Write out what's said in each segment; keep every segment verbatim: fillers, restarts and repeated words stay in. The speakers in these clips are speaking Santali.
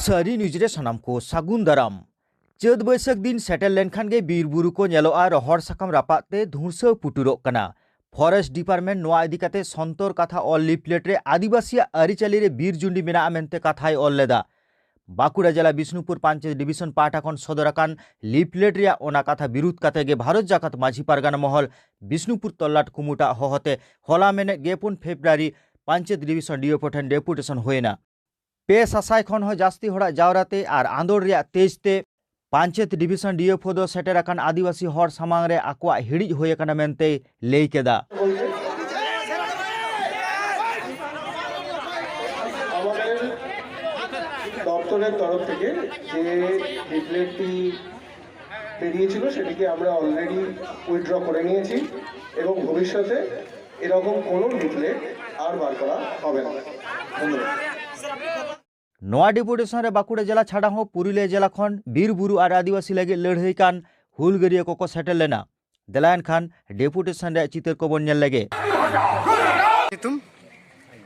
ᱥᱟᱹᱨᱤ ᱱᱤᱭᱩᱡᱽ ᱨᱮ ᱥᱟᱱᱟᱢ ᱠᱚ ᱥᱟᱹᱜᱩᱱ ᱫᱟᱨᱟᱢ᱾ ᱪᱟᱹᱛ ᱵᱟᱹᱭᱥᱟᱹᱠᱷ ᱫᱤᱱ ᱥᱮᱴᱮᱨ ᱞᱮᱱᱠᱷᱟᱱ ᱜᱮ ᱵᱤᱨ ᱵᱩᱨᱩ ᱠᱚ ᱧᱮᱞᱚᱜᱼᱟ ᱨᱚᱦᱚᱲ ᱥᱟᱠᱟᱢ ᱨᱟᱯᱟᱜ ᱛᱮ ᱫᱷᱩᱲᱥᱟᱹᱣ ᱯᱩᱴᱩᱨᱚᱜ ᱠᱟᱱᱟ᱾ ᱯᱷᱚᱨᱮᱥᱴ ᱰᱤᱯᱟᱨᱴᱢᱮᱱᱴ ᱱᱚᱣᱟ ᱤᱫᱤ ᱠᱟᱛᱮ ᱥᱚᱱᱛᱚᱨ ᱠᱟᱛᱷᱟ ᱚᱞ ᱞᱤᱯᱷᱞᱮᱴ ᱨᱮ ᱟᱹᱫᱤᱵᱟᱹᱥᱤᱭᱟᱜ ᱟᱹᱨᱤᱪᱟᱹᱞᱤ ᱨᱮ ᱵᱤᱨ ᱡᱩᱸᱰᱤ ᱢᱮᱱᱟᱜᱼᱟ ᱢᱮᱱᱛᱮ ᱠᱟᱛᱷᱟᱭ ᱚᱞ ᱞᱮᱫᱟ᱾ ᱵᱟᱸᱠᱩᱲᱟ ᱡᱮᱞᱟ ᱵᱤᱥᱱᱩᱯᱩᱨ ᱯᱟᱧᱪᱮᱛ ᱰᱤᱵᱤᱥᱚᱱ ᱯᱟᱦᱴᱟ ᱠᱷᱚᱱ ᱥᱚᱫᱚᱨ ᱟᱠᱟᱱ ᱞᱤᱯᱷᱞᱮᱴ ᱨᱮᱭᱟᱜ ᱚᱱᱟ ᱠᱟᱛᱷᱟ ᱵᱤᱨᱩᱫᱷ ᱠᱟᱛᱮ ᱜᱮ ᱵᱷᱟᱨᱚᱛ ᱡᱟᱠᱟᱛ ᱢᱟᱹᱡᱷᱤ ᱯᱟᱨᱜᱟᱱᱟ ᱢᱚᱦᱚᱞ ᱵᱤᱥᱱᱩᱯᱩᱨ ᱛᱚᱞᱞᱟᱴ ᱠᱩᱢᱩᱴᱟᱜ ᱦᱚᱦᱚᱛᱮ ᱦᱚᱞᱟ ᱢᱮᱱᱮᱫ ᱜᱮᱞ ᱯᱩᱱ ᱯᱷᱮᱵᱽᱨᱩᱣᱟᱨᱤ ᱯᱟᱧᱪᱮᱛ ᱰᱤᱵᱤᱥᱚᱱ ᱰᱤᱳ ᱴᱷᱮᱱ ᱰᱮᱯᱩᱴᱮᱥᱚᱱ ᱦᱩᱭᱮᱱᱟ᱾ ᱯᱮ ᱥᱟᱥᱟᱭ ᱠᱷᱚᱱ ᱦᱚᱸ ᱡᱟᱹᱥᱛᱤ ᱦᱚᱲᱟᱜ ᱡᱟᱣᱨᱟ ᱛᱮ ᱟᱨ ᱟᱸᱫᱳᱲ ᱨᱮᱭᱟᱜ ᱛᱮᱡᱽ ᱛᱮ ᱯᱟᱧᱪᱮᱛ ᱰᱤᱵᱤᱥᱚᱱ ᱰᱤᱳ ᱫᱚ ᱥᱮᱴᱮᱨ ᱟᱠᱟᱱ ᱟᱹᱫᱤᱵᱟᱹᱥᱤ ᱦᱚᱲ ᱥᱟᱢᱟᱝ ᱨᱮ ᱟᱠᱚᱣᱟᱜ ᱦᱤᱲᱤᱡ ᱦᱩᱭ ᱟᱠᱟᱱᱟ ᱢᱮᱱᱛᱮᱭ ᱞᱟᱹᱭ ᱠᱮᱫᱟ᱾ আমাদের দপ্তরের তরফ থেকে যে লিফলেটটি বেরিয়েছিল, সেটিকে আমরা অলরেডি উইথড্র করে নিয়েছি এবং ভবিষ্যতে এরকম কোনো লিফলেট আর বার করা হবে না। ধন্যবাদ। ᱱᱚᱣᱟ ᱰᱮᱯᱩᱴᱮᱥᱚᱱ ᱨᱮ ᱵᱟᱸᱠᱩᱲᱟ ᱡᱮᱞᱟ ᱪᱷᱟᱰᱟ ᱦᱚᱸ ᱯᱩᱨᱩᱞᱤᱭᱟᱹ ᱡᱮᱞᱟ ᱠᱷᱚᱱ ᱵᱤᱨ ᱵᱩᱨᱩ ᱟᱨ ᱟᱹᱫᱤᱵᱟᱹᱥᱤ ᱞᱟᱹᱜᱤᱫ ᱞᱟᱹᱲᱦᱟᱹᱭ ᱠᱟᱱ ᱦᱩᱞᱜᱟᱹᱨᱤᱭᱟᱹ ᱠᱚᱠᱚ ᱥᱮᱴᱮᱨ ᱞᱮᱱᱟ᱾ ᱫᱮᱞᱟ ᱮᱱᱠᱷᱟᱱ ᱰᱮᱯᱩᱴᱮᱥᱚᱱ ᱨᱮᱭᱟᱜ ᱪᱤᱛᱟᱹᱨ ᱠᱚᱵᱚᱱ ᱧᱮᱞ ᱞᱮᱜᱮ᱾ ᱧᱩᱛᱩᱢ?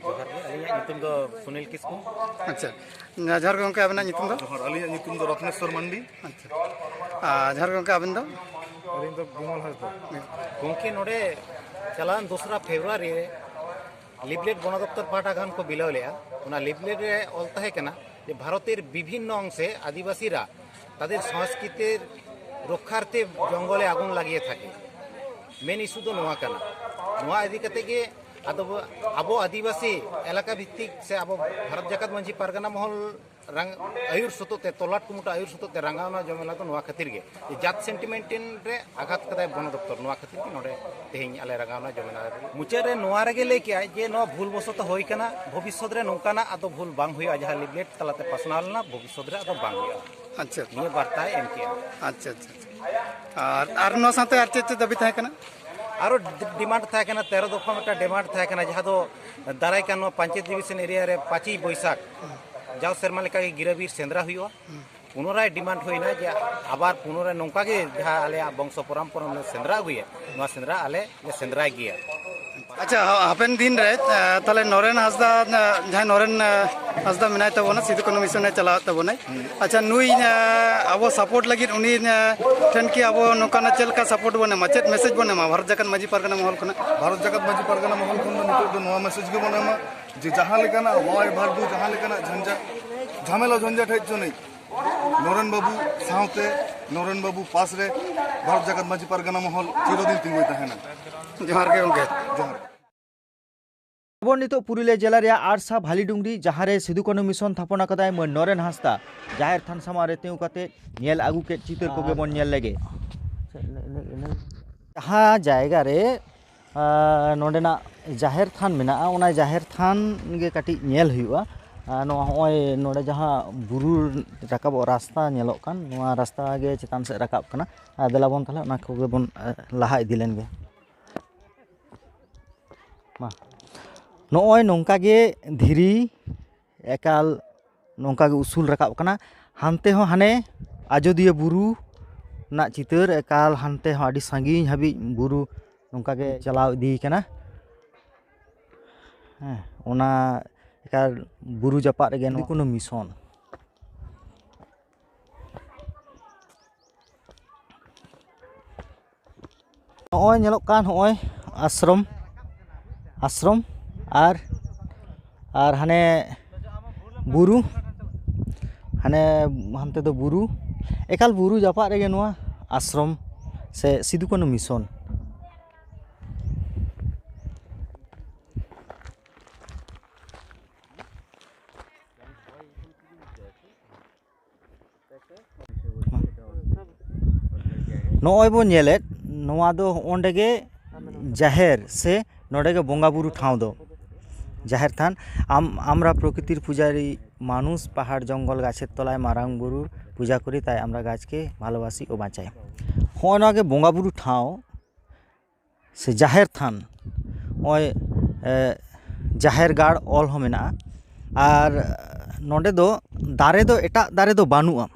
ᱡᱚᱦᱟᱨ ᱜᱮ, ᱟᱹᱞᱤᱧᱟᱜ ᱧᱩᱛᱩᱢ ᱫᱚ ᱥᱩᱱᱤᱞ ᱠᱤᱥᱠᱩ᱾ ᱟᱪᱪᱷᱟ, ᱡᱚᱦᱟᱨ ᱜᱮ ᱜᱚᱢᱠᱮ, ᱟᱵᱮᱱᱟᱜ ᱧᱩᱛᱩᱢ ᱫᱚ? ᱡᱚᱦᱟᱨ, ᱟᱹᱞᱤᱧᱟᱜ ᱧᱩᱛᱩᱢ ᱫᱚ ᱨᱚᱛᱱᱮᱥᱣᱚᱨ ᱢᱟᱱᱰᱤ᱾ ᱟᱪᱪᱷᱟ, ᱟᱨ ᱡᱚᱦᱟᱨ ᱜᱮ ᱜᱚᱢᱠᱮ, ᱟᱵᱮᱱ ᱫᱚ? ᱟᱹᱞᱤᱧ ᱫᱚ ᱵᱤᱢᱚᱞ ᱦᱟᱸᱥᱫᱟ᱾ ᱜᱚᱢᱠᱮ, ᱱᱚᱰᱮ ᱪᱟᱞᱟᱣᱮᱱ ᱫᱚᱥᱨᱟ ᱯᱷᱮᱵᱽᱨᱩᱣᱟᱨᱤ ᱨᱮ ᱞᱤᱯᱞᱮᱴ ᱵᱚᱱᱚ ᱫᱚᱯᱛᱚᱨ ᱯᱟᱦᱴᱟ ᱠᱷᱚᱱ ᱠᱚ ᱵᱤᱞᱟᱹᱣ ᱞᱮᱫᱼᱟ᱾ ᱚᱱᱟ ᱞᱤᱯᱞᱮᱴ ᱨᱮ ᱚᱞ ᱛᱟᱦᱮᱸ ᱠᱟᱱᱟ ᱡᱮ ᱵᱷᱟᱨᱚᱛᱮᱨ ᱵᱤᱵᱷᱤᱱᱱᱚ ᱚᱝশে আদিবাসীরা তাদের সংস্কৃতির রক্ষার্থে জঙ্গলে আগুন লাগিয়ে থাকে। মেন ইস্যু ᱫᱚ ᱱᱚᱣᱟ ᱠᱟᱱᱟ᱾ ᱱᱚᱣᱟ ᱤᱫᱤ ᱠᱟᱛᱮ ᱜᱮ ᱟᱫᱚ ᱟᱵᱚ ᱟᱹᱫᱤᱵᱟᱹᱥᱤ ᱮᱞᱟᱠᱟ ᱵᱷᱤᱛᱛᱤᱠ ᱥᱮ ᱟᱵᱚ ᱵᱷᱟᱨᱚᱛ ᱡᱟᱠᱟᱛ ᱢᱟᱹᱡᱷᱤ ᱯᱟᱨᱜᱟᱱᱟ ᱢᱚᱦᱚᱞ ᱨᱟᱝ-, ᱟᱹᱭᱩᱨ ᱥᱚᱛᱚᱛ ᱛᱮ, ᱛᱚᱞᱟᱴ ᱠᱩᱢᱩᱴᱟ ᱟᱹᱭᱩᱨ ᱥᱚᱛᱚᱛ ᱛᱮ ᱨᱟᱸᱜᱟᱣᱱᱟ ᱡᱚᱢᱮᱞᱟ ᱫᱚ ᱱᱚᱣᱟ ᱠᱷᱟᱹᱛᱤᱨ ᱜᱮ, ᱡᱮ ᱡᱟᱛ ᱥᱮᱱᱴᱤᱢᱮᱱᱴ ᱨᱮ ᱟᱜᱷᱟᱛ ᱠᱟᱫᱟᱭ ᱵᱚᱱᱚ ᱫᱚᱯᱛᱚᱨ, ᱱᱚᱣᱟ ᱠᱷᱟᱹᱛᱤᱨ ᱜᱮ ᱱᱚᱰᱮ ᱛᱮᱦᱮᱧ ᱟᱞᱮ ᱨᱟᱸᱜᱟᱣᱱᱟ ᱡᱚᱢᱮᱞᱟ᱾ ᱢᱩᱪᱟᱹᱫ ᱨᱮ ᱱᱚᱣᱟ ᱨᱮᱜᱮ ᱞᱟᱹᱭ ᱠᱮᱜᱼᱟᱭ ᱡᱮ ᱱᱚᱣᱟ ᱵᱷᱩᱞ ᱵᱚᱥᱚᱛᱚ ᱦᱩᱭ ᱠᱟᱱᱟ, ᱵᱷᱚᱵᱤᱥᱥᱚᱛ ᱨᱮ ᱱᱚᱝᱠᱟᱱᱟᱜ ᱟᱫᱚ ᱵᱷᱩᱞ ᱵᱟᱝ ᱦᱩᱭᱩᱜᱼᱟ, ᱡᱟᱦᱟᱸ ᱞᱤᱯᱞᱮᱴ ᱛᱟᱞᱟᱛᱮ ᱯᱟᱥᱱᱟᱣ ᱞᱮᱱᱟ, ᱵᱷᱚᱵᱤᱥᱥᱚᱛ ᱨᱮ ᱟᱫᱚ ᱵᱟᱝ ᱦᱩᱭᱩᱜᱼᱟ᱾ ᱟᱪᱪᱷᱟ᱾ ᱱᱤᱭᱟᱹ ᱵᱟᱨᱛᱟᱭ ᱮᱢ ᱠᱮᱜᱼᱟ᱾ ᱟᱪᱪᱷᱟ, ᱟᱪᱪᱷᱟ, ᱟᱪᱪᱷᱟ᱾ ᱟᱨ, ᱟᱨ ᱱᱚᱣᱟ ᱥᱟᱶᱛᱮ ᱟᱨ ᱪᱮᱫ ᱪᱮᱫ ᱫᱟᱹᱵᱤ ᱛᱟᱦᱮᱸ ᱠᱟᱱᱟ? ᱟᱨᱚ ᱰᱤ-, ᱰᱤᱢᱟᱱᱰ ᱛᱟᱦᱮᱸ ᱠᱟᱱᱟ, ᱛᱮᱨᱚ ᱫᱚᱯᱷᱟ ᱢᱤᱫᱴᱟᱝ ᱰᱤᱢᱟᱱᱰ ᱛᱟᱦᱮᱸ ᱠᱟᱱᱟ, ᱡᱟᱦᱟᱸ ᱫᱚ ᱫᱟᱨᱟᱭ ᱠᱟᱱ ᱱᱚᱣᱟ ᱯᱟᱧᱪᱮᱛ ᱰᱤᱵᱤᱥᱚᱱ ᱮᱨᱤᱭᱟ ᱨᱮ ᱯᱟᱸᱪᱮᱭ ᱵᱳᱭᱥᱟᱠᱷ ᱡᱟᱣ ᱥᱮᱨᱢᱟ ᱞᱮᱠᱟᱜᱮ ᱜᱤᱨᱟᱹᱵᱤᱨ ᱥᱮᱸᱫᱽᱨᱟ ᱦᱩᱭᱩᱜᱼᱟ᱾ ᱯᱩᱱᱚᱨᱟᱭ ᱰᱤᱢᱟᱱᱰ ᱦᱩᱭᱱᱟ ᱡᱮ ᱟᱵᱟᱨ ᱯᱩᱱᱚᱨᱟᱭ ᱱᱚᱝᱠᱟ ᱜᱮ ᱡᱟᱦᱟᱸ ᱟᱞᱮᱭᱟᱜ ᱵᱚᱝᱥᱚ ᱯᱚᱨᱚᱢᱯᱚᱨᱟ ᱞᱮ ᱥᱮᱸᱫᱽᱨᱟ ᱟᱹᱜᱩᱭᱟ, ᱱᱚᱣᱟ ᱥᱮᱸᱫᱽᱨᱟ ᱟᱞᱮ ᱞᱮ ᱥᱮᱸᱫᱽᱨᱟᱭ ᱜᱮᱭᱟ᱾ ᱟᱪᱪᱷᱟ, ᱦᱟ- ᱦᱟᱯᱮᱱ ᱫᱤᱱ ᱨᱮ ᱛᱟᱦᱞᱮ ᱱᱚᱨᱮᱱ ᱦᱟᱸᱥᱫᱟ, ᱡᱟᱦᱟᱸᱭ ᱱᱚᱨᱮᱱ ᱦᱟᱸᱥᱫᱟ ᱢᱮᱱᱟᱭ ᱛᱟᱵᱚᱱᱟ, ᱥᱤᱫᱩ ᱠᱟᱹᱱᱩ ᱢᱤᱥᱚᱱᱮ ᱪᱟᱞᱟᱣᱮᱫ ᱛᱟᱵᱚᱱᱟᱭ, ᱟᱪᱪᱷᱟ, ᱱᱩᱭ ᱟᱵᱚ ᱥᱟᱯᱳᱨᱴ ᱞᱟᱹᱜᱤᱫ ᱩᱱᱤ ᱴᱷᱮᱱ ᱠᱤ ᱟᱵᱚ ᱱᱚᱝᱠᱟᱱᱟᱜ ᱪᱮᱫ ᱞᱮᱠᱟ ᱥᱟᱯᱳᱨᱴ ᱵᱚᱱ ᱮᱢᱟ, ᱪᱮᱫ ᱢᱮᱥᱮᱡᱽ ᱵᱚᱱ ᱮᱢᱟ ᱵᱷᱟᱨᱚᱛ ᱡᱟᱠᱟᱛ ᱢᱟᱹᱡᱷᱤ ᱯᱟᱨᱜᱟᱱᱟ ᱢᱚᱦᱚᱞ ᱠᱷᱚᱱᱟᱜ? ᱵᱷᱟᱨᱚᱛ ᱡᱟᱠᱟᱛ ᱢᱟᱹᱡᱷᱤ ᱯᱟᱨᱜᱟᱱᱟ ᱢᱚᱦᱚᱞ ᱠᱷᱚᱱ ᱫᱚ ᱱᱤᱛᱚᱜ ᱫᱚ ᱱᱚᱣᱟ ᱢᱮᱥᱮᱡᱽ ᱜᱮᱵᱚᱱ ᱮᱢᱟ ᱡᱮ ᱡᱟᱦᱟᱸ ᱞᱮᱠᱟᱱᱟᱜ ᱦᱚᱭ ᱵᱷᱟᱨᱰᱩ, ᱡᱟᱦᱟᱸ ᱞᱮᱠᱟᱱᱟᱜ ᱡᱷᱟᱢᱮᱞᱟ ᱡᱷᱚᱧᱡᱟᱴ ᱦᱮᱡ ᱦᱚᱪᱚᱱᱤᱡ, ᱱᱚᱨᱮᱱ ᱵᱟᱹᱵᱩ ᱥᱟᱶᱛᱮ, ᱱᱚᱨᱮᱱ ᱵᱟᱹᱵᱩ ᱯᱟᱥ ᱨᱮ ᱵᱷᱟᱨᱚᱛ ᱡᱟᱠᱟᱛ ᱢᱟᱹᱡᱷᱤ ᱯᱟᱨᱜᱟᱱᱟ ᱢᱚᱦᱚᱞ ᱪᱤᱨᱚᱫᱤᱱ ᱛᱤᱸᱜᱩᱭ ᱛᱟᱦᱮᱱᱟ᱾ ᱡᱚᱦᱟᱨ ᱜᱮ ᱜᱚᱢᱠᱮ᱾ ᱡᱚᱦᱟᱨ᱾ ᱟᱵᱚ ᱱᱤᱛᱚᱜ ᱯᱩᱨᱩᱞᱤᱭᱟᱹ ᱡᱮᱞᱟ ᱨᱮᱭᱟᱜ ᱟᱲᱥᱟ ᱵᱷᱟᱞᱤᱰᱩᱝᱨᱤ, ᱡᱟᱦᱟᱸ ᱨᱮ ᱥᱤᱫᱩ ᱠᱟᱹᱱᱩ ᱢᱤᱥᱚᱱ ᱛᱷᱟᱯᱚᱱ ᱟᱠᱟᱫᱟᱭ ᱢᱟᱹᱱ ᱱᱚᱨᱮᱱ ᱦᱟᱸᱥᱫᱟ, ᱡᱟᱦᱮᱨ ᱛᱷᱟᱱ ᱥᱟᱢᱟᱝ ᱨᱮ ᱛᱤᱸᱜᱩ ᱠᱟᱛᱮ ᱧᱮᱞ ᱟᱹᱜᱩ ᱠᱮᱫ ᱪᱤᱛᱟᱹᱨ ᱠᱚᱜᱮ ᱵᱚᱱ ᱧᱮᱞ ᱞᱮᱜᱮ᱾ ᱡᱟᱦᱟᱸ ᱡᱟᱭᱜᱟ ᱨᱮ ᱟᱨ ᱱᱚᱸᱰᱮᱱᱟᱜ ᱡᱟᱦᱮᱨ ᱛᱷᱟᱱ ᱢᱮᱱᱟᱜᱼᱟ, ᱚᱱᱟ ᱡᱟᱦᱮᱨ ᱛᱷᱟᱱ ᱜᱮ ᱠᱟᱹᱴᱤᱡ ᱧᱮᱞ ᱦᱩᱭᱩᱜᱼᱟ᱾ ᱟᱨ ᱱᱚᱣᱟ ᱦᱚᱸᱜᱼᱚᱭ ᱱᱚᱸᱰᱮ ᱡᱟᱦᱟᱸ ᱵᱩᱨᱩ ᱨᱟᱠᱟᱵᱚᱜ ᱨᱟᱥᱛᱟ ᱧᱮᱞᱚᱜ ᱠᱟᱱ, ᱱᱚᱣᱟ ᱨᱟᱥᱛᱟ ᱜᱮ ᱪᱮᱛᱟᱱ ᱥᱮᱫ ᱨᱟᱠᱟᱵ ᱠᱟᱱᱟ᱾ ᱟᱨ ᱫᱮᱞᱟ ᱵᱚᱱ ᱛᱟᱦᱞᱮ ᱚᱱᱟ ᱠᱚᱜᱮ ᱵᱚᱱ, ᱮ, ᱞᱟᱦᱟ ᱤᱫᱤ ᱞᱮᱱ ᱜᱮ᱾ ᱢᱟ, ᱱᱚᱜᱼᱚᱭ ᱱᱚᱝᱠᱟ ᱜᱮ ᱫᱷᱤᱨᱤ ᱮᱠᱟᱞ ᱱᱚᱝᱠᱟ ᱜᱮ ᱩᱥᱩᱞ ᱨᱟᱠᱟᱵ ᱠᱟᱱᱟ᱾ ᱦᱟᱱᱛᱮ ᱦᱚᱸ ᱦᱟᱱᱮ ᱟᱡᱳᱫᱤᱭᱟᱹ ᱵᱩᱨᱩ ᱨᱮᱱᱟᱜ ᱪᱤᱛᱟᱹᱨ, ᱮᱠᱟᱞ ᱦᱟᱱᱛᱮ ᱦᱚᱸ ᱟᱹᱰᱤ ᱥᱟᱺᱜᱤᱧ ᱦᱟᱹᱵᱤᱡ ᱵᱩᱨᱩ ᱱᱚᱝᱠᱟ ᱜᱮ ᱪᱟᱞᱟᱣ ᱤᱫᱤ ᱠᱟᱱᱟ᱾ ᱦᱮᱸ, ᱚᱱᱟ ᱮᱠᱟᱞ ᱵᱩᱨᱩ ᱡᱟᱯᱟᱜ ᱨᱮᱜᱮ ᱱᱚᱣᱟ ᱠᱳᱱᱳ ᱢᱤᱥᱚᱱ᱾ ᱱᱚᱜᱼᱚᱭ ᱧᱮᱞᱚᱜ ᱠᱟᱱ, ᱱᱚᱜᱼᱚᱭ ᱟᱥᱨᱚᱢ, ᱟᱥᱨᱚᱢ ᱟᱨ, ᱟᱨ ᱦᱟᱱᱮ ᱵᱩᱨᱩ, ᱦᱟᱱᱮ ᱦᱟᱱᱛᱮ ᱫᱚ ᱵᱩᱨᱩ, ᱮᱠᱟᱞ ᱵᱩᱨᱩ ᱡᱟᱯᱟᱜ ᱨᱮᱜᱮ ᱱᱚᱣᱟ ᱟᱥᱨᱚᱢ ᱥᱮ ᱥᱤᱫᱩ ᱠᱟᱹᱱᱩ ᱢᱤᱥᱚᱱ᱾ ᱱᱚᱜᱼᱚᱭ ᱵᱚᱱ ᱧᱮᱞᱮᱫ, ᱱᱚᱣᱟ ᱫᱚ ᱚᱸᱰᱮ ᱜᱮ ᱡᱟᱦᱮᱨ ᱥᱮ ᱱᱚᱰᱮ ᱜᱮ ᱵᱚᱸᱜᱟ ᱵᱩᱨᱩ ᱴᱷᱟᱶ ᱫᱚ, ᱡᱟᱦᱮᱨ ᱛᱷᱟᱱ᱾ ᱟᱢ, আমরা প্রকৃতির পূজারী, মানুষ পাহাড় জঙ্গল গাছের তলায় মারাং বুরুর পূজা করি, তাই আমরা গাছকে ভালোবাসি ও বাঁচাই᱾ ᱦᱚᱸᱜᱼᱚᱭ ᱱᱚᱣᱟ ᱜᱮ ᱵᱚᱸᱜᱟ ᱵᱩᱨᱩ ᱴᱷᱟᱶ ᱥᱮ ᱡᱟᱦᱮᱨ ᱛᱷᱟᱱ᱾ ᱱᱚᱜᱼᱚᱭ, ᱮ, ᱡᱟᱦᱮᱨ ᱜᱟᱲ ᱚᱞ ᱦᱚᱸ ᱢᱮᱱᱟᱜᱼᱟ᱾ ᱟᱨ ᱱᱚᱰᱮ ᱫᱚ ᱫᱟᱨᱮ ᱫᱚ, ᱮᱴᱟᱜ ᱫᱟᱨᱮ ᱫᱚ ᱵᱟᱹᱱᱩᱜᱼᱟ᱾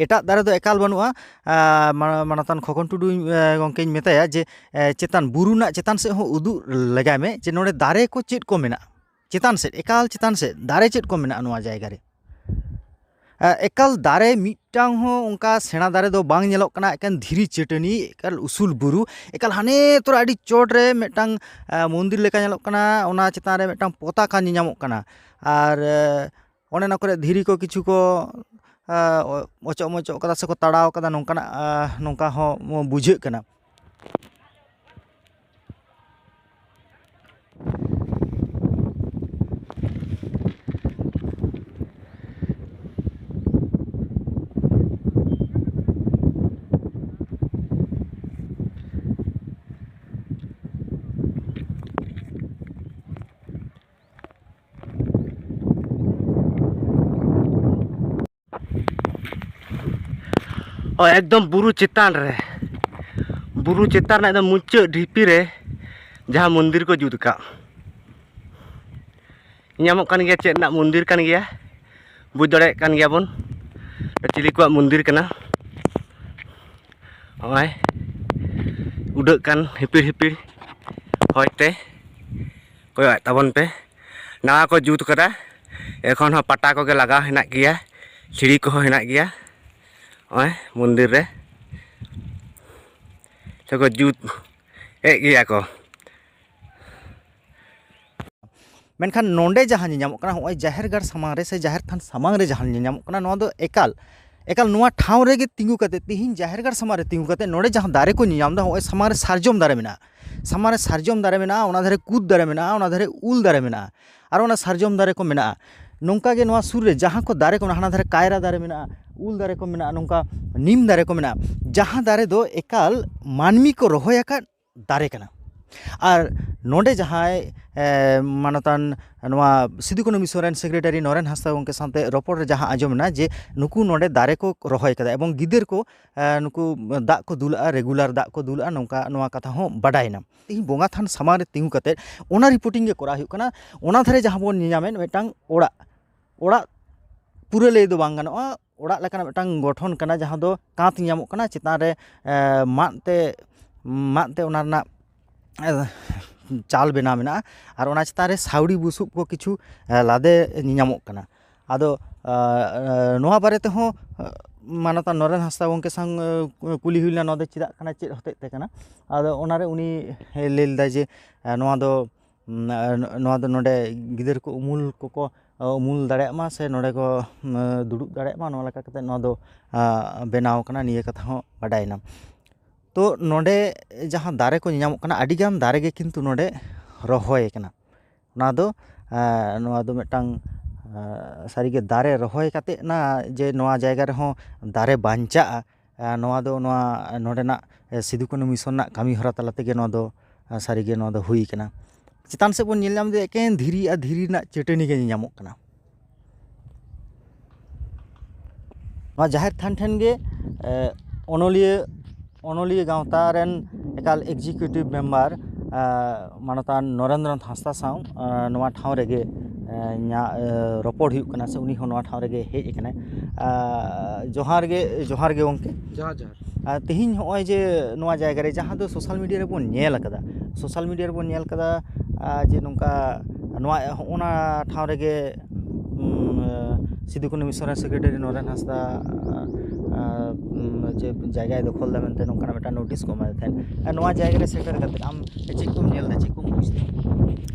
ᱮᱴᱟᱜ ᱫᱟᱨᱮ ᱫᱚ ᱮᱠᱟᱞ ᱵᱟᱹᱱᱩᱜᱼᱟ᱾ ᱟᱨ ᱢᱟ-, ᱢᱟᱱᱚᱛᱟᱱ ᱠᱷᱚᱜᱚᱱ ᱴᱩᱰᱩ, ᱮ, ᱜᱚᱢᱠᱮᱧ ᱢᱮᱛᱟᱭᱟ ᱡᱮ, ᱮ, ᱪᱮᱛᱟᱱ ᱵᱩᱨᱩ ᱨᱮᱱᱟᱜ ᱪᱮᱛᱟᱱ ᱥᱮᱫ ᱦᱚᱸ ᱩᱫᱩᱜ ᱞᱮᱜᱟᱭ ᱢᱮ ᱡᱮ ᱱᱚᱰᱮ ᱫᱟᱨᱮ ᱠᱚ ᱪᱮᱫ ᱠᱚ ᱢᱮᱱᱟᱜᱼᱟ, ᱪᱮᱛᱟᱱ ᱥᱮᱫ, ᱮᱠᱟᱞ ᱪᱮᱛᱟᱱ ᱥᱮᱫ ᱫᱟᱨᱮ ᱪᱮᱫ ᱠᱚ ᱢᱮᱱᱟᱜᱼᱟ ᱱᱚᱣᱟ ᱡᱟᱭᱜᱟ ᱨᱮ᱾ ᱮ, ᱮᱠᱟᱞ ᱫᱟᱨᱮ ᱢᱤᱫᱴᱟᱝ ᱦᱚᱸ ᱚᱱᱠᱟ ᱥᱮᱬᱟ ᱫᱟᱨᱮ ᱫᱚ ᱵᱟᱝ ᱧᱮᱞᱚᱜ ᱠᱟᱱᱟ, ᱮᱠᱮᱱ ᱫᱷᱤᱨᱤ ᱪᱟᱹᱴᱟᱹᱱᱤ, ᱮᱠᱟᱞ ᱩᱥᱩᱞ ᱵᱩᱨᱩ, ᱮᱠᱟᱞ ᱦᱟᱱᱮ ᱛᱚᱨᱟ ᱟᱹᱰᱤ ᱪᱚᱴ ᱨᱮ ᱢᱤᱫᱴᱟᱝ, ᱮ, ᱢᱚᱱᱫᱤᱨ ᱞᱮᱠᱟ ᱧᱮᱞᱚᱜ ᱠᱟᱱᱟ, ᱚᱱᱟ ᱪᱮᱛᱟᱱ ᱨᱮ ᱢᱤᱫᱴᱟᱝ ᱯᱚᱛᱟᱠᱟ ᱧᱮᱧᱟᱢᱚᱜ ᱠᱟᱱᱟ᱾ ᱟᱨ, ᱮ, ᱚᱱᱮ ᱚᱱᱟ ᱠᱚᱨᱮ ᱫᱷᱤᱨᱤ ᱠᱚ ᱠᱤᱪᱷᱩ ᱠᱚ, ᱮ, ᱚ-, ᱚᱪᱚᱜ ᱢᱚᱪᱚᱜ ᱠᱟᱫᱟ ᱥᱮᱠᱚ ᱛᱟᱲᱟᱣ ᱠᱟᱫᱟ, ᱱᱚᱝᱠᱟᱱᱟᱜ, ᱮ, ᱱᱚᱝᱠᱟ ᱦᱚᱸ ᱵᱩᱡᱷᱟᱹᱜ ᱠᱟᱱᱟ᱾ ᱚ, ᱮᱠᱫᱚᱢ ᱵᱩᱨᱩ ᱪᱮᱛᱟᱱ ᱨᱮ, ᱵᱩᱨᱩ ᱪᱮᱛᱟᱱ ᱨᱮᱱᱟᱜ ᱮᱠᱫᱚᱢ ᱢᱩᱪᱟᱹᱫ ᱰᱷᱤᱯᱤ ᱨᱮ ᱡᱟᱦᱟᱸ ᱢᱚᱱᱫᱤᱨ ᱠᱚ ᱡᱩᱛ ᱟᱠᱟᱫ, ᱧᱟᱢᱚᱜ ᱠᱟᱱ ᱜᱮᱭᱟ, ᱪᱮᱫ ᱨᱮᱱᱟᱜ ᱢᱚᱱᱫᱤᱨ ᱠᱟᱱ ᱜᱮᱭᱟ, ᱵᱩᱡᱽ ᱫᱟᱲᱮᱭᱟᱜ ᱠᱟᱱ ᱜᱮᱭᱟ ᱵᱚᱱ ᱪᱤᱞᱤ ᱠᱚᱣᱟᱜ ᱢᱚᱱᱫᱤᱨ ᱠᱟᱱᱟ᱾ ᱱᱚᱜᱼᱚᱭ ᱩᱰᱟᱹᱜ ᱠᱟᱱ ᱦᱤᱯᱤᱲ ᱦᱤᱯᱤᱲ ᱦᱚᱭ ᱛᱮ, ᱠᱚᱭᱚᱜ ᱛᱟᱵᱚᱱ ᱯᱮ᱾ ᱱᱟᱣᱟ ᱠᱚ ᱡᱩᱛ ᱠᱟᱫᱟ, ᱮᱠᱷᱚᱱ ᱦᱚᱸ ᱯᱟᱴᱟ ᱠᱚᱜᱮ ᱞᱟᱜᱟᱣ ᱦᱮᱱᱟᱜ ᱜᱮᱭᱟ, ᱥᱤᱲᱤ ᱠᱚᱦᱚᱸ ᱦᱮᱱᱟᱜ ᱜᱮᱭᱟ᱾ ᱱᱚᱜᱼᱚᱭ ᱢᱚᱱᱫᱤᱨ ᱨᱮ ᱥᱮᱠᱚ ᱡᱩᱛ ᱮᱫ ᱜᱮᱭᱟ ᱠᱚ᱾ ᱢᱮᱱᱠᱷᱟᱱ ᱱᱚᱰᱮ ᱡᱟᱦᱟᱸ ᱧᱮᱧᱟᱢᱚᱜ ᱠᱟᱱᱟ, ᱱᱚᱜᱼᱚᱭ ᱡᱟᱦᱮᱨ ᱜᱟᱲ ᱥᱟᱢᱟᱝ ᱨᱮ ᱥᱮ ᱡᱟᱦᱮᱨ ᱛᱷᱟᱱ ᱥᱟᱢᱟᱝ ᱨᱮ ᱡᱟᱦᱟᱸ ᱧᱮᱧᱟᱢᱚᱜ ᱠᱟᱱᱟ, ᱱᱚᱣᱟ ᱫᱚ ᱮᱠᱟᱞ, ᱮᱠᱟᱞ ᱱᱚᱣᱟ ᱴᱷᱟᱶ ᱨᱮᱜᱮ ᱛᱤᱸᱜᱩ ᱠᱟᱛᱮ, ᱛᱤᱦᱤᱧ ᱡᱟᱦᱮᱨ ᱜᱟᱲ ᱥᱟᱢᱟᱝ ᱨᱮ ᱛᱤᱸᱜᱩ ᱠᱟᱛᱮ ᱱᱚᱰᱮ ᱡᱟᱦᱟᱸ ᱫᱟᱨᱮ ᱠᱚ ᱧᱮᱧᱟᱢ ᱮᱫᱟ, ᱱᱚᱜᱼᱚᱭ ᱥᱟᱢᱟᱝ ᱨᱮ ᱥᱟᱨᱡᱚᱢ ᱫᱟᱨᱮ ᱢᱮᱱᱟᱜᱼᱟ, ᱥᱟᱢᱟᱝ ᱨᱮ ᱥᱟᱨᱡᱚᱢ ᱫᱟᱨᱮ ᱢᱮᱱᱟᱜᱼᱟ, ᱚᱱᱟ ᱫᱷᱟᱨᱮ ᱠᱩᱫ ᱫᱟᱨᱮ ᱢᱮᱱᱟᱜᱼᱟ, ᱚᱱᱟ ᱫᱷᱟᱨᱮ ᱩᱞ ᱫᱟᱨᱮ ᱢᱮᱱᱟᱜᱼᱟ, ᱟᱨ ᱚᱱᱟ ᱥᱟᱨᱡᱚᱢ ᱫᱟᱨᱮ ᱠᱚ ᱢᱮᱱᱟᱜᱼᱟ᱾ ᱱᱚᱝᱠᱟ ᱜᱮ ᱱᱚᱣᱟ ᱥᱩᱨ ᱨᱮ ᱡᱟᱦᱟᱸ ᱠᱚ ᱫᱟᱨᱮ ᱠᱚ ᱢᱮᱱᱟᱜᱼᱟ, ᱦᱟᱱᱟ ᱫᱷᱟᱨᱮ ᱠᱟᱭᱨᱟ ᱫᱟᱨᱮ ᱢᱮᱱᱟᱜᱼᱟ, ᱩᱞ ᱫᱟᱨᱮ ᱠᱚ ᱢᱮᱱᱟᱜᱼᱟ, ᱱᱚᱝᱠᱟ ᱱᱤᱢ ᱫᱟᱨᱮ ᱠᱚ ᱢᱮᱱᱟᱜᱼᱟ, ᱡᱟᱦᱟᱸ ᱫᱟᱨᱮ ᱫᱚ ᱮᱠᱟᱞ ᱢᱟᱹᱱᱢᱤ ᱠᱚ ᱨᱚᱦᱚᱭ ᱟᱠᱟᱫ ᱫᱟᱨᱮ ᱠᱟᱱᱟ᱾ ᱟᱨ ᱱᱚᱰᱮ ᱡᱟᱦᱟᱸᱭ, ᱮ, ᱢᱟᱱᱚᱛᱟᱱ ᱱᱚᱣᱟ ᱥᱤᱫᱩ ᱠᱟᱹᱱᱦᱩ ᱢᱤᱥᱚᱱ ᱨᱮᱱ ᱥᱮᱠᱨᱮᱴᱟᱨᱤ ᱱᱚᱨᱮᱱ ᱦᱟᱸᱥᱫᱟ ᱜᱚᱢᱠᱮ ᱥᱟᱶᱛᱮ ᱨᱚᱯᱚᱲ ᱨᱮ ᱡᱟᱦᱟᱸ ᱟᱸᱡᱚᱢ ᱮᱱᱟ ᱡᱮ ᱱᱩᱠᱩ ᱱᱚᱰᱮ ᱫᱟᱨᱮ ᱠᱚ ᱨᱚᱦᱚᱭ ᱠᱟᱫᱟ ᱮᱵᱚᱝ ᱜᱤᱫᱟᱹᱨ ᱠᱚ, ᱮ, ᱱᱩᱠᱩ ᱫᱟᱜ ᱠᱚ ᱫᱩᱞᱟᱜᱼᱟ, ᱨᱮᱜᱩᱞᱟᱨ ᱫᱟᱜ ᱠᱚ ᱫᱩᱞᱟᱜᱼᱟ, ᱱᱚᱝᱠᱟ ᱱᱚᱣᱟ ᱠᱟᱛᱷᱟ ᱦᱚᱸ ᱵᱟᱰᱟᱭᱮᱱᱟ᱾ ᱛᱮᱦᱮᱧ ᱵᱚᱸᱜᱟ ᱛᱷᱟᱱ ᱥᱟᱢᱟᱝ ᱨᱮ ᱛᱤᱸᱜᱩ ᱠᱟᱛᱮᱫ ᱚᱱᱟ ᱨᱤᱯᱳᱨᱴᱤᱝ ᱜᱮ ᱠᱚᱨᱟᱣ ᱦᱩᱭᱩᱜ ᱠᱟᱱᱟ᱾ ᱚᱱᱟ ᱫᱷᱟᱨᱮ ᱡᱟᱦᱟᱸ ᱵᱚᱱ ᱧᱮᱧᱟᱢᱮᱫ ᱢᱤᱫᱴᱟᱝ ᱚᱲᱟᱜ, ᱚᱲᱟᱜ ᱯᱩᱨᱟᱹ ᱞᱟᱹᱭ ᱫᱚ ᱵᱟᱝ ᱜᱟᱱᱚᱜᱼᱟ, ᱚᱲᱟᱜ ᱞᱮᱠᱟᱱᱟᱜ ᱢᱤᱫᱴᱟᱝ ᱜᱚᱴᱷᱚᱱ ᱠᱟᱱᱟ, ᱡᱟᱦᱟᱸ ᱫᱚ ᱠᱟᱸᱛ ᱧᱟᱢᱚᱜ ᱠᱟᱱᱟ, ᱪᱮᱛᱟᱱ ᱨᱮ ᱢᱟᱫ ᱛᱮ ᱢᱟᱫ ᱛᱮ ᱚᱱᱟ ᱨᱮᱱᱟᱜ ᱪᱟᱞ ᱵᱮᱱᱟᱣ ᱢᱮᱱᱟᱜᱼᱟ᱾ ᱟᱨ ᱚᱱᱟ ᱪᱮᱛᱟᱱ ᱨᱮ ᱥᱟᱹᱣᱲᱤ ᱵᱩᱥᱩᱵ ᱠᱚ ᱠᱤᱪᱷᱩ ᱞᱟᱫᱮ ᱧᱟᱢᱚᱜ ᱠᱟᱱᱟ᱾ ᱟᱫᱚ ᱱᱚᱣᱟ ᱵᱟᱨᱮ ᱛᱮᱦᱚᱸ ᱢᱟᱱᱚᱛᱟᱱ ᱱᱚᱨᱮᱱ ᱦᱟᱸᱥᱫᱟ ᱜᱚᱢᱠᱮ ᱥᱟᱶ ᱠᱩᱞᱤ ᱦᱩᱭ ᱞᱮᱱᱟ, ᱱᱚᱣᱟ ᱫᱚ ᱪᱮᱫᱟᱜ ᱠᱟᱱᱟ, ᱪᱮᱫ ᱦᱚᱛᱮᱡ ᱛᱮ ᱠᱟᱱᱟ? ᱟᱫᱚ ᱚᱱᱟᱨᱮ ᱩᱱᱤ ᱞᱟᱹᱭ ᱞᱮᱫᱟᱭ ᱡᱮ ᱱᱚᱣᱟ ᱫᱚ ᱱᱚᱣᱟ ᱫᱚ ᱱᱚᱰᱮ ᱜᱤᱫᱟᱹᱨ ᱠᱚ ᱩᱢᱩᱞ ᱠᱚᱠᱚ ᱩᱢᱩᱞ ᱫᱟᱲᱮᱭᱟᱜ ᱢᱟ, ᱥᱮ ᱱᱚᱰᱮ ᱠᱚ ᱫᱩᱲᱩᱵ ᱫᱟᱲᱮᱭᱟᱜ ᱢᱟ, ᱱᱚᱣᱟ ᱞᱮᱠᱟ ᱠᱟᱛᱮ ᱱᱚᱣᱟ ᱫᱚ ᱵᱮᱱᱟᱣ ᱠᱟᱱᱟ, ᱱᱤᱭᱟᱹ ᱠᱟᱛᱷᱟ ᱦᱚᱸ ᱵᱟᱰᱟᱭᱮᱱᱟ᱾ ᱛᱚ ᱱᱚᱰᱮ ᱡᱟᱦᱟᱸ ᱫᱟᱨᱮ ᱠᱚ ᱧᱮᱧᱟᱢᱚᱜ ᱠᱟᱱᱟ, ᱟᱹᱰᱤᱜᱟᱱ ᱫᱟᱨᱮ ᱜᱮ ᱠᱤᱱᱛᱩ ᱱᱚᱰᱮ ᱨᱚᱦᱚᱭ ᱠᱟᱱᱟ᱾ ᱚᱱᱟ ᱫᱚ ᱱᱚᱣᱟ ᱫᱚ ᱢᱤᱫᱴᱟᱝ ᱥᱟᱹᱨᱤᱜᱮ ᱫᱟᱨᱮ ᱨᱚᱦᱚᱭ ᱠᱟᱛᱮᱫ ᱱᱟ ᱡᱮ ᱱᱚᱣᱟ ᱡᱟᱭᱜᱟ ᱨᱮᱦᱚᱸ ᱫᱟᱨᱮ ᱵᱟᱧᱪᱟᱜᱼᱟ, ᱱᱚᱣᱟ ᱫᱚ ᱱᱚᱣᱟ ᱱᱚᱰᱮᱱᱟᱜ ᱥᱤᱫᱩ ᱠᱟᱹᱱᱦᱩ ᱢᱤᱥᱚᱱ ᱨᱮᱱᱟᱜ ᱠᱟᱹᱢᱤ ᱦᱚᱨᱟ ᱛᱟᱞᱟ ᱛᱮᱜᱮ ᱱᱚᱣᱟ ᱫᱚ ᱥᱟᱹᱨᱤᱜᱮ ᱱᱚᱣᱟ ᱫᱚ ᱦᱩᱭ ᱠᱟᱱᱟ᱾ ᱪᱮᱛᱟᱱ ᱥᱮᱫ ᱵᱚᱱ ᱧᱮᱞ ᱧᱟᱢ ᱮᱫᱟ, ᱮᱠᱮᱱ ᱫᱷᱤᱨᱤ ᱟᱨ ᱫᱷᱤᱨᱤ ᱨᱮᱱᱟᱜ ᱪᱟᱹᱴᱟᱹᱱᱤ ᱜᱮ ᱧᱮᱧᱟᱢᱚᱜ ᱠᱟᱱᱟ᱾ ᱱᱚᱣᱟ ᱡᱟᱦᱮᱨ ᱛᱷᱟᱱ ᱴᱷᱮᱱ ᱜᱮ ᱚᱱᱚᱞᱤᱭᱟᱹ ᱚᱱᱚᱞᱤᱭᱟᱹ ᱜᱟᱶᱛᱟ ᱨᱮᱱ ᱮᱠᱟᱞ ᱮᱠᱡᱤᱠᱤᱭᱩᱴᱤᱵᱷ ᱢᱮᱢᱵᱟᱨ ᱢᱟᱱᱚᱛᱟᱱ ᱱᱚᱨᱮᱱᱫᱨᱚᱱᱟᱛᱷ ᱦᱟᱸᱥᱫᱟ ᱥᱟᱶ ᱱᱚᱣᱟ ᱴᱷᱟᱶ ᱨᱮᱜᱮ ᱨᱚᱯᱚᱲ ᱦᱩᱭᱩᱜ ᱠᱟᱱᱟ, ᱥᱮ ᱩᱱᱤ ᱦᱚᱸ ᱱᱚᱣᱟ ᱴᱷᱟᱶ ᱨᱮᱜᱮ ᱦᱮᱡ ᱟᱠᱟᱱᱟᱭ᱾ ᱡᱚᱦᱟᱨ ᱜᱮ, ᱡᱚᱦᱟᱨ ᱜᱮ ᱜᱚᱢᱠᱮ᱾ ᱡᱚᱦᱟᱨ, ᱡᱚᱦᱟᱨ᱾ ᱛᱮᱦᱮᱧ ᱦᱚᱸᱜᱼᱚᱭ ᱡᱮ ᱱᱚᱣᱟ ᱡᱟᱭᱜᱟ ᱨᱮ, ᱡᱟᱦᱟᱸ ᱫᱚ ᱥᱳᱥᱟᱞ ᱢᱤᱰᱤᱭᱟ ᱨᱮᱵᱚᱱ ᱧᱮᱞ ᱟᱠᱟᱫᱟ, ᱥᱳᱥᱟᱞ ᱢᱤᱰᱤᱭᱟ ᱨᱮᱵᱚᱱ ᱧᱮᱞ ᱟᱠᱟᱫᱟ ᱡᱮ ᱱᱚᱝᱠᱟ ᱱᱚᱣᱟ ᱦᱚᱸᱜᱼᱚ ᱱᱟ ᱴᱷᱟᱶ ᱨᱮᱜᱮ ᱥᱤᱫᱩ ᱠᱟᱹᱱᱦᱩ ᱢᱤᱥᱚᱱ ᱨᱮᱱ ᱥᱮᱠᱨᱮᱴᱟᱨᱤ ᱱᱚᱨᱮᱱ ᱦᱟᱸᱥᱫᱟ ᱡᱮ ᱡᱟᱭᱜᱟᱭ ᱫᱚᱠᱷᱚᱞ ᱮᱫᱟ ᱢᱮᱱᱛᱮ ᱱᱚᱝᱠᱟᱱᱟᱜ ᱢᱤᱫᱴᱟᱝ ᱱᱳᱴᱤᱥ ᱠᱚ ᱮᱢᱟᱫᱮ ᱛᱟᱦᱮᱸᱫ᱾ ᱱᱚᱣᱟ ᱡᱟᱭᱜᱟ ᱨᱮ ᱥᱮᱴᱮᱨ ᱠᱟᱛᱮ ᱟᱢ ᱪᱮᱫ ᱠᱚᱢ ᱧᱮᱞ ᱮᱫᱟ, ᱪᱮᱫ ᱠᱚᱢ ᱵᱩᱡᱽ ᱮᱫᱟ?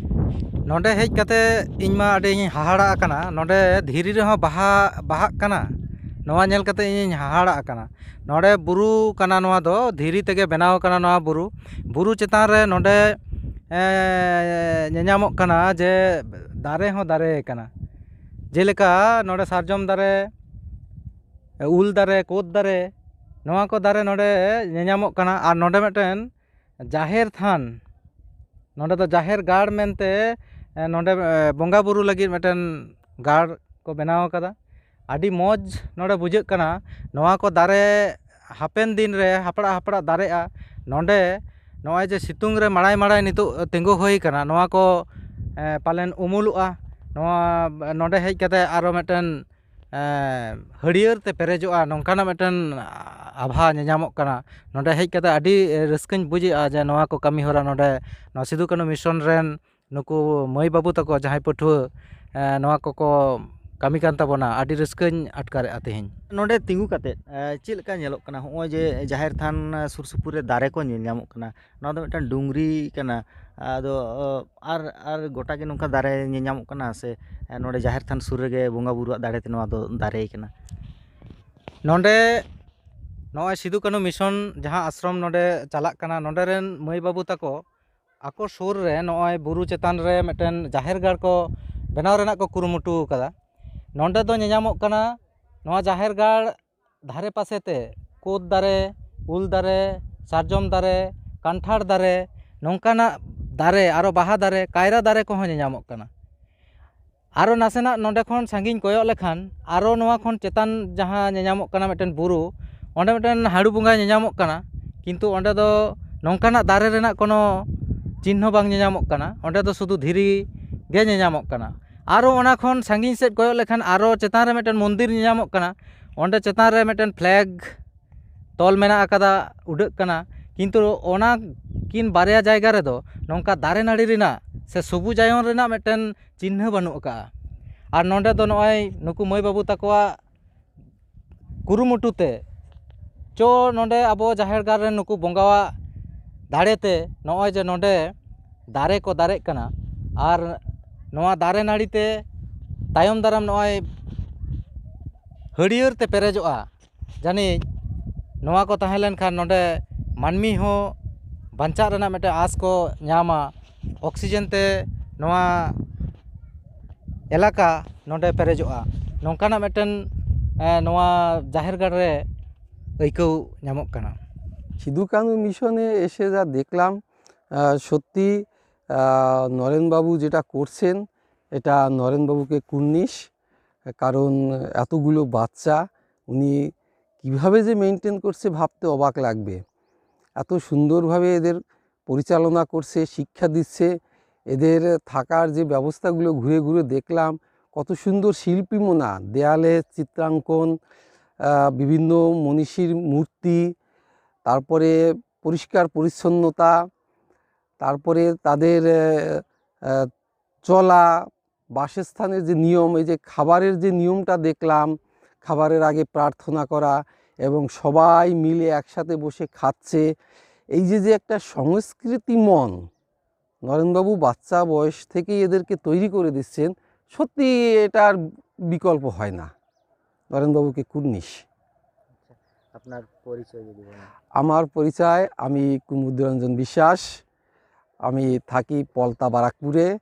ᱱᱚᱰᱮ ᱦᱮᱡ ᱠᱟᱛᱮ ᱤᱧ ᱢᱟ ᱟᱹᱰᱤᱧ ᱦᱟᱦᱟᱲᱟᱜ ᱟᱠᱟᱱᱟ᱾ ᱱᱚᱰᱮ ᱫᱷᱤᱨᱤ ᱨᱮᱦᱚᱸ ᱵᱟᱦᱟ ᱵᱟᱦᱟᱜ ᱠᱟᱱᱟ, ᱱᱚᱣᱟ ᱧᱮᱞ ᱠᱟᱛᱮ ᱤᱧᱤᱧ ᱦᱟᱦᱟᱲᱟᱜ ᱟᱠᱟᱱᱟ᱾ ᱱᱚᱰᱮ ᱵᱩᱨᱩ ᱠᱟᱱᱟ, ᱱᱚᱣᱟ ᱫᱚ ᱫᱷᱤᱨᱤ ᱛᱮᱜᱮ ᱵᱮᱱᱟᱣ ᱠᱟᱱᱟ ᱱᱚᱣᱟ ᱵᱩᱨᱩ᱾ ᱵᱩᱨᱩ ᱪᱮᱛᱟᱱ ᱨᱮ ᱱᱚᱰᱮ ᱧᱮᱧᱟᱢᱚᱜ ᱠᱟᱱᱟ ᱡᱮ ᱫᱟᱨᱮ ᱦᱚᱸ ᱫᱟᱨᱮ ᱠᱟᱱᱟ, ᱡᱮᱞᱮᱠᱟ ᱱᱚᱰᱮ ᱥᱟᱨᱡᱚᱢ ᱫᱟᱨᱮ, ᱩᱞ ᱫᱟᱨᱮ, ᱠᱳᱫᱽ ᱫᱟᱨᱮ, ᱱᱚᱣᱟ ᱠᱚ ᱫᱟᱨᱮ ᱱᱚᱰᱮ ᱧᱮᱧᱟᱢᱚᱜ ᱠᱟᱱᱟ᱾ ᱟᱨ ᱱᱚᱰᱮ ᱢᱤᱫᱴᱮᱱ ᱡᱟᱦᱮᱨ ᱛᱷᱟᱱ, ᱱᱚᱰᱮ ᱫᱚ ᱡᱟᱦᱮᱨ ᱜᱟᱲ ᱢᱮᱱᱛᱮ ᱱᱚᱰᱮ ᱵᱚᱸᱜᱟ ᱵᱩᱨᱩ ᱞᱟᱹᱜᱤᱫ ᱢᱤᱫᱴᱮᱱ ᱜᱟᱲ ᱠᱚ ᱵᱮᱱᱟᱣ ᱟᱠᱟᱫᱟ᱾ ᱟᱹᱰᱤ ᱢᱚᱡᱽ ᱱᱚᱰᱮ ᱵᱩᱡᱷᱟᱹᱜ ᱠᱟᱱᱟ᱾ ᱱᱚᱣᱟ ᱠᱚ ᱫᱟᱨᱮ ᱦᱟᱯᱮᱱ ᱫᱤᱱ ᱨᱮ ᱦᱟᱯᱲᱟᱜ ᱦᱟᱯᱲᱟᱜ ᱫᱟᱨᱮᱜᱼᱟ᱾ ᱱᱚᱰᱮ ᱱᱚᱜᱼᱚᱭ ᱡᱮ ᱥᱤᱛᱩᱝ ᱨᱮ ᱢᱟᱲᱟᱭ ᱢᱟᱲᱟᱭ ᱱᱤᱛᱚᱜ ᱛᱤᱸᱜᱩ ᱦᱩᱭ ᱠᱟᱱᱟ, ᱱᱚᱣᱟ ᱠᱚ ᱯᱟᱞᱮᱱ ᱩᱢᱩᱞᱚᱜᱼᱟ᱾ ᱱᱚᱣᱟ ᱱᱚᱰᱮ ᱦᱮᱡ ᱠᱟᱛᱮ ᱟᱨᱚ ᱢᱤᱫᱴᱮᱱ ᱮᱸ, ᱦᱟᱹᱨᱭᱟᱹᱲ ᱛᱮ ᱯᱮᱨᱮᱡᱚᱜᱼᱟ, ᱱᱚᱝᱠᱟᱱᱟᱜ ᱢᱤᱫᱴᱮᱱ ᱟᱵᱷᱟ ᱧᱮᱧᱟᱢᱚᱜ ᱠᱟᱱᱟ᱾ ᱱᱚᱰᱮ ᱦᱮᱡ ᱠᱟᱛᱮ ᱟᱹᱰᱤ ᱨᱟᱹᱥᱠᱟᱹᱧ ᱵᱩᱡᱮᱜᱼᱟ ᱡᱮ ᱱᱚᱣᱟ ᱠᱚ ᱠᱟᱹᱢᱤ ᱦᱚᱨᱟ ᱱᱚᱰᱮ ᱱᱚᱣᱟ ᱥᱤᱫᱩ ᱠᱟᱹᱱᱦᱩ ᱢᱤᱥᱚᱱ ᱨᱮᱱ ᱱᱩᱠᱩ ᱢᱟᱹᱭ ᱵᱟᱹᱵᱩ ᱛᱟᱠᱚ ᱡᱟᱦᱟᱸᱭ ᱯᱟᱹᱴᱷᱩᱣᱟᱹ, ᱮᱸ, ᱱᱚᱣᱟ ᱠᱚᱠᱚ ᱠᱟᱹᱢᱤ ᱠᱟᱱ ᱛᱟᱵᱚᱱᱟ, ᱟᱹᱰᱤ ᱨᱟᱹᱥᱠᱟᱹᱧ ᱟᱴᱠᱟᱨᱮᱜᱼᱟ ᱛᱮᱦᱮᱧ᱾ ᱱᱚᱰᱮ ᱛᱤᱸᱜᱩ ᱠᱟᱛᱮ, ᱮᱸ, ᱪᱮᱫ ᱞᱮᱠᱟ ᱧᱮᱞᱚᱜ ᱠᱟᱱᱟ? ᱦᱚᱸᱜᱼᱚᱭ ᱡᱮ ᱡᱟᱦᱮᱨ ᱛᱷᱟᱱ ᱥᱩᱨ ᱥᱩᱯᱩᱨ ᱨᱮ ᱫᱟᱨᱮ ᱠᱚ ᱧᱮᱞ ᱧᱟᱢᱚᱜ ᱠᱟᱱᱟ, ᱱᱚᱣᱟ ᱫᱚ ᱢᱤᱫᱴᱟᱝ ᱰᱩᱝᱨᱤ ᱠᱟᱱᱟ, ᱟᱫᱚ, ᱟᱨ, ᱟᱨ ᱜᱚᱴᱟ ᱜᱮ ᱱᱚᱝᱠᱟ ᱫᱟᱨᱮ ᱧᱮᱞ ᱧᱟᱢᱚᱜ ᱠᱟᱱᱟ ᱥᱮ ᱱᱚᱰᱮ ᱡᱟᱦᱮᱨ ᱛᱷᱟᱱ ᱥᱩᱨ ᱨᱮᱜᱮ ᱵᱚᱸᱜᱟ ᱵᱩᱨᱩᱣᱟᱜ ᱫᱟᱲᱮ ᱛᱮ ᱱᱚᱣᱟ ᱫᱚ ᱫᱟᱨᱮ ᱠᱟᱱᱟ? ᱱᱚᱰᱮ ᱱᱚᱜᱼᱚᱭ ᱥᱤᱫᱩ ᱠᱟᱹᱱᱦᱩ ᱢᱤᱥᱚᱱ ᱡᱟᱦᱟᱸ ᱟᱥᱨᱚᱢ ᱱᱚᱰᱮ ᱪᱟᱞᱟᱜ ᱠᱟᱱᱟ, ᱱᱚᱰᱮ ᱨᱮᱱ ᱢᱟᱹᱭ ᱵᱟᱹᱵᱩ ᱛᱟᱠᱚ ᱟᱠᱚ ᱥᱩᱨ ᱨᱮ ᱱᱚᱜᱼᱚᱭ ᱵᱩᱨᱩ ᱪᱮᱛᱟᱱ ᱨᱮ ᱢᱤᱫᱴᱮᱱ ᱡᱟᱦᱮᱨ ᱜᱟᱲ ᱠᱚ ᱵᱮᱱᱟᱣ ᱨᱮᱱᱟᱜ ᱠᱚ ᱠᱩᱨᱩᱢᱩᱴᱩ ᱟᱠᱟᱫᱟ᱾ ᱱᱚᱰᱮ ᱫᱚ ᱧᱮᱧᱟᱢᱚᱜ ᱠᱟᱱᱟ, ᱱᱚᱣᱟ ᱡᱟᱦᱮᱨ ᱜᱟᱲ ᱫᱷᱟᱨᱮ ᱯᱟᱥᱮ ᱛᱮ ᱠᱳᱫᱽ ᱫᱟᱨᱮ, ᱩᱞ ᱫᱟᱨᱮ, ᱥᱟᱨᱡᱚᱢ ᱫᱟᱨᱮ, ᱠᱟᱱᱴᱷᱟᱲ ᱫᱟᱨᱮ, ᱱᱚᱝᱠᱟᱱᱟᱜ ᱫᱟᱨᱮ, ᱟᱨᱚ ᱵᱟᱦᱟ ᱫᱟᱨᱮ, ᱠᱟᱭᱨᱟ ᱫᱟᱨᱮ ᱠᱚᱦᱚᱸ ᱧᱮᱧᱟᱢᱚᱜ ᱠᱟᱱᱟ᱾ ᱟᱨᱚ ᱱᱟᱥᱮᱱᱟᱜ ᱱᱚᱰᱮ ᱠᱷᱚᱱ ᱥᱟᱺᱜᱤᱧ ᱠᱚᱭᱚᱜ ᱞᱮᱠᱷᱟᱱ, ᱟᱨᱚ ᱱᱚᱣᱟ ᱠᱷᱚᱱ ᱪᱮᱛᱟᱱ ᱡᱟᱦᱟᱸ ᱧᱮᱧᱟᱢᱚᱜ ᱠᱟᱱᱟ ᱢᱤᱫᱴᱮᱱ ᱵᱩᱨᱩ, ᱚᱸᱰᱮ ᱢᱤᱫᱴᱮᱱ ᱦᱟᱹᱲᱩ ᱵᱚᱸᱜᱟᱭ ᱧᱮᱧᱟᱢᱚᱜ ᱠᱟᱱᱟ, ᱠᱤᱱᱛᱩ ᱚᱸᱰᱮ ᱫᱚ ᱱᱚᱝᱠᱟᱱᱟᱜ ᱫᱟᱨᱮ ᱨᱮᱱᱟᱜ ᱠᱳᱱᱳ ᱪᱤᱱᱦᱟᱹ ᱵᱟᱝ ᱧᱮᱧᱟᱢᱚᱜ ᱠᱟᱱᱟ, ᱚᱸᱰᱮ ᱫᱚ ᱥᱩᱫᱷᱩ ᱫᱷᱤᱨᱤ ᱜᱮ ᱧᱮᱧᱟᱢᱚᱜ ᱠᱟᱱᱟ᱾ ᱟᱨᱚ ᱚᱱᱟ ᱠᱷᱚᱱ ᱥᱟᱺᱜᱤᱧ ᱥᱮᱫ ᱠᱚᱭᱚᱜ ᱞᱮᱠᱷᱟᱱ ᱟᱨᱚ ᱪᱮᱛᱟᱱ ᱨᱮ ᱢᱤᱫᱴᱮᱱ ᱢᱚᱱᱫᱤᱨ ᱧᱮᱧᱟᱢᱚᱜ ᱠᱟᱱᱟ, ᱚᱸᱰᱮ ᱪᱮᱛᱟᱱ ᱨᱮ ᱢᱤᱫᱴᱮᱱ ᱯᱷᱞᱮᱜᱽ ᱛᱚᱞ ᱢᱮᱱᱟᱜ ᱟᱠᱟᱫᱟ, ᱩᱰᱟᱹᱜ ᱠᱟᱱᱟ, ᱠᱤᱱᱛᱩ ᱚᱱᱟ ᱠᱤᱱ ᱵᱟᱨᱭᱟ ᱡᱟᱭᱜᱟ ᱨᱮᱫᱚ ᱱᱚᱝᱠᱟ ᱫᱟᱨᱮ ᱱᱟᱹᱲᱤ ᱨᱮᱱᱟᱜ ᱥᱮ ᱥᱚᱵᱩᱡᱟᱭᱚᱱ ᱨᱮᱱᱟᱜ ᱢᱤᱫᱴᱮᱱ ᱪᱤᱱᱦᱟᱹ ᱵᱟᱹᱱᱩᱜ ᱟᱠᱟᱫᱼᱟ᱾ ᱟᱨ ᱱᱚᱰᱮ ᱫᱚ ᱱᱚᱜᱼᱚᱭ ᱱᱩᱠᱩ ᱢᱟᱹᱭ ᱵᱟᱹᱵᱩ ᱛᱟᱠᱚᱣᱟᱜ ᱠᱩᱨᱩᱢᱩᱴᱩ ᱛᱮ, ᱪᱚ ᱱᱚᱰᱮ ᱟᱵᱚ ᱡᱟᱦᱮᱨ ᱜᱟᱲ ᱨᱮ ᱱᱩᱠᱩ ᱵᱚᱸᱜᱟᱣᱟᱜ ᱫᱟᱲᱮ ᱛᱮ ᱱᱚᱜᱼᱚᱭ ᱡᱮ ᱱᱚᱰᱮ ᱫᱟᱨᱮ ᱠᱚ ᱫᱟᱨᱮᱜ ᱠᱟᱱᱟ, ᱟᱨ ᱱᱚᱣᱟ ᱫᱟᱨᱮ ᱱᱟᱹᱲᱤ ᱛᱮ ᱛᱟᱭᱚᱢ ᱫᱟᱨᱟᱢ ᱱᱚᱜᱼᱚᱭ ᱦᱟᱹᱨᱭᱟᱹᱲ ᱛᱮ ᱯᱮᱨᱮᱡᱚᱜᱼᱟ᱾ ᱡᱟᱹᱱᱤᱡ ᱱᱚᱣᱟ ᱠᱚ ᱛᱟᱦᱮᱸ ᱞᱮᱱᱠᱷᱟᱱ ᱱᱚᱰᱮ ᱢᱟᱹᱱᱢᱤ ᱦᱚᱸ ᱵᱟᱧᱪᱟᱜ ᱨᱮᱱᱟᱜ ᱢᱤᱫᱴᱮᱱ ᱟᱸᱥ ᱠᱚ ᱧᱟᱢᱟ᱾ ᱚᱠᱥᱤᱡᱮᱱ ᱛᱮ ᱱᱚᱣᱟ ᱮᱞᱟᱠᱟ ᱱᱚᱰᱮ ᱯᱮᱨᱮᱡᱚᱜᱼᱟ, ᱱᱚᱝᱠᱟᱱᱟᱜ ᱢᱤᱫᱴᱮᱱ, ᱮ, ᱱᱚᱣᱟ ᱡᱟᱦᱮᱨ ᱜᱟᱲ ᱨᱮ ᱟᱹᱭᱠᱟᱹᱣ ᱧᱟᱢᱚᱜ ᱠᱟᱱᱟ᱾ সিধু কানু মিশনে এসে যা দেখলাম, আহ, সত্যি, আহ, নরেনবাবু যেটা করছেন, এটা নরেনবাবুকে কুর্নিশ। কারণ এতগুলো বাচ্চা উনি কিভাবে যে মেনটেন করছে, ভাবতে অবাক লাগবে। এত সুন্দরভাবে এদের পরিচালনা করছে, শিক্ষা দিচ্ছে। এদের থাকার যে ব্যবস্থাগুলো ঘুরে ঘুরে দেখলাম, কত সুন্দর শিল্পী মোনা, দেয়ালে চিত্রাঙ্কন, আহ, বিভিন্ন মনীষীর মূর্তি, তারপরে পরিষ্কার পরিচ্ছন্নতা, তারপরে তাদের আহ, আহ, চলা, বাসস্থানের যে নিয়ম, এই যে খাবারের যে নিয়মটা দেখলাম, খাবারের আগে প্রার্থনা করা এবং সবাই মিলে একসাথে বসে খাচ্ছে, এই যে যে একটা সংস্কৃতি মন নরেনবাবু বাচ্চা বয়স থেকেই এদেরকে তৈরি করে দিচ্ছেন, সত্যি এটার বিকল্প হয় না। নরেনবাবুকে কুর্নিশ। আপনার পরিচয় যদি বলেন। আমার পরিচয়, আমি কুমুদ রঞ্জন বিশ্বাস। আমি থাকি পলতা বারাকপুরে।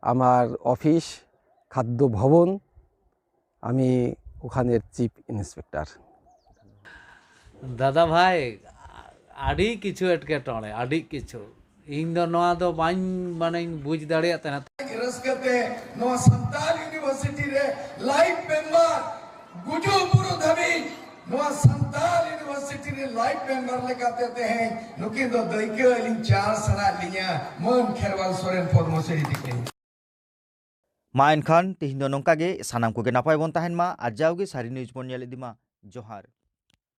আমার অফিস খাদ্য ভবন। আমি ওখানের চিফ ইন্সপেক্টর। ᱫᱟᱫᱟ ᱵᱷᱟᱭ, ᱟᱹᱰᱤ ᱠᱤᱪᱷᱩ ᱮᱴᱠᱮᱴᱚᱬᱮ, ᱟᱹᱰᱤ ᱠᱤᱪᱷᱩ᱾ ᱤᱧ ᱫᱚ ᱱᱚᱣᱟ ᱫᱚ ᱵᱟᱹᱧ, ᱢᱟᱱᱮᱧ ᱵᱩᱡᱽ ᱫᱟᱲᱮᱭᱟᱜ ᱛᱟᱦᱮᱱᱟ᱾ ᱨᱟᱹᱥᱠᱟᱹ ᱛᱮ ᱱᱚᱣᱟ ᱥᱟᱱᱛᱟᱲ ᱤᱭᱩᱱᱤᱵᱷᱟᱨᱥᱤᱴᱤ ᱨᱮ ᱞᱟᱭᱤᱯᱷ ᱢᱮᱢᱵᱟᱨ, ᱜᱩᱡᱩᱜ ᱵᱩᱨᱩ ᱫᱷᱟᱹᱵᱤᱡ ᱱᱚᱣᱟ ᱥᱟᱱᱛᱟᱲ ᱤᱭᱩᱱᱤᱵᱷᱟᱨᱥᱤᱴᱤ ᱨᱮ ᱞᱟᱭᱤᱯᱷ ᱢᱮᱢᱵᱟᱨ ᱞᱮᱠᱟᱛᱮ ᱛᱮᱦᱮᱧ ᱱᱩᱠᱤᱱ ᱫᱚ ᱫᱟᱹᱭᱠᱟᱹ ᱟᱹᱞᱤᱧ ᱪᱟᱞ ᱥᱟᱱᱟᱭᱮᱫ ᱞᱤᱧᱟ, ᱢᱟᱹᱱ ᱠᱷᱮᱨᱣᱟᱞ ᱥᱚᱨᱮᱱ ᱯᱚᱫᱽᱢᱚᱥᱨᱤ ᱛᱤᱠᱤᱱ᱾ ᱢᱟ ᱮᱱᱠᱷᱟᱱ ᱛᱮᱦᱮᱧ ᱫᱚ ᱱᱚᱝᱠᱟ ᱜᱮ, ᱥᱟᱱᱟᱢ ᱠᱚᱜᱮ ᱱᱟᱯᱟᱭ ᱵᱚᱱ ᱛᱟᱦᱮᱱ ᱢᱟ ᱟᱨ ᱡᱟᱣᱜᱮ ᱥᱟᱹᱨᱤ ᱱᱤᱭᱩᱡᱽ ᱵᱚᱱ ᱧᱮᱞ ᱤᱫᱤ ᱢᱟ᱾ ᱡᱚᱦᱟᱨ᱾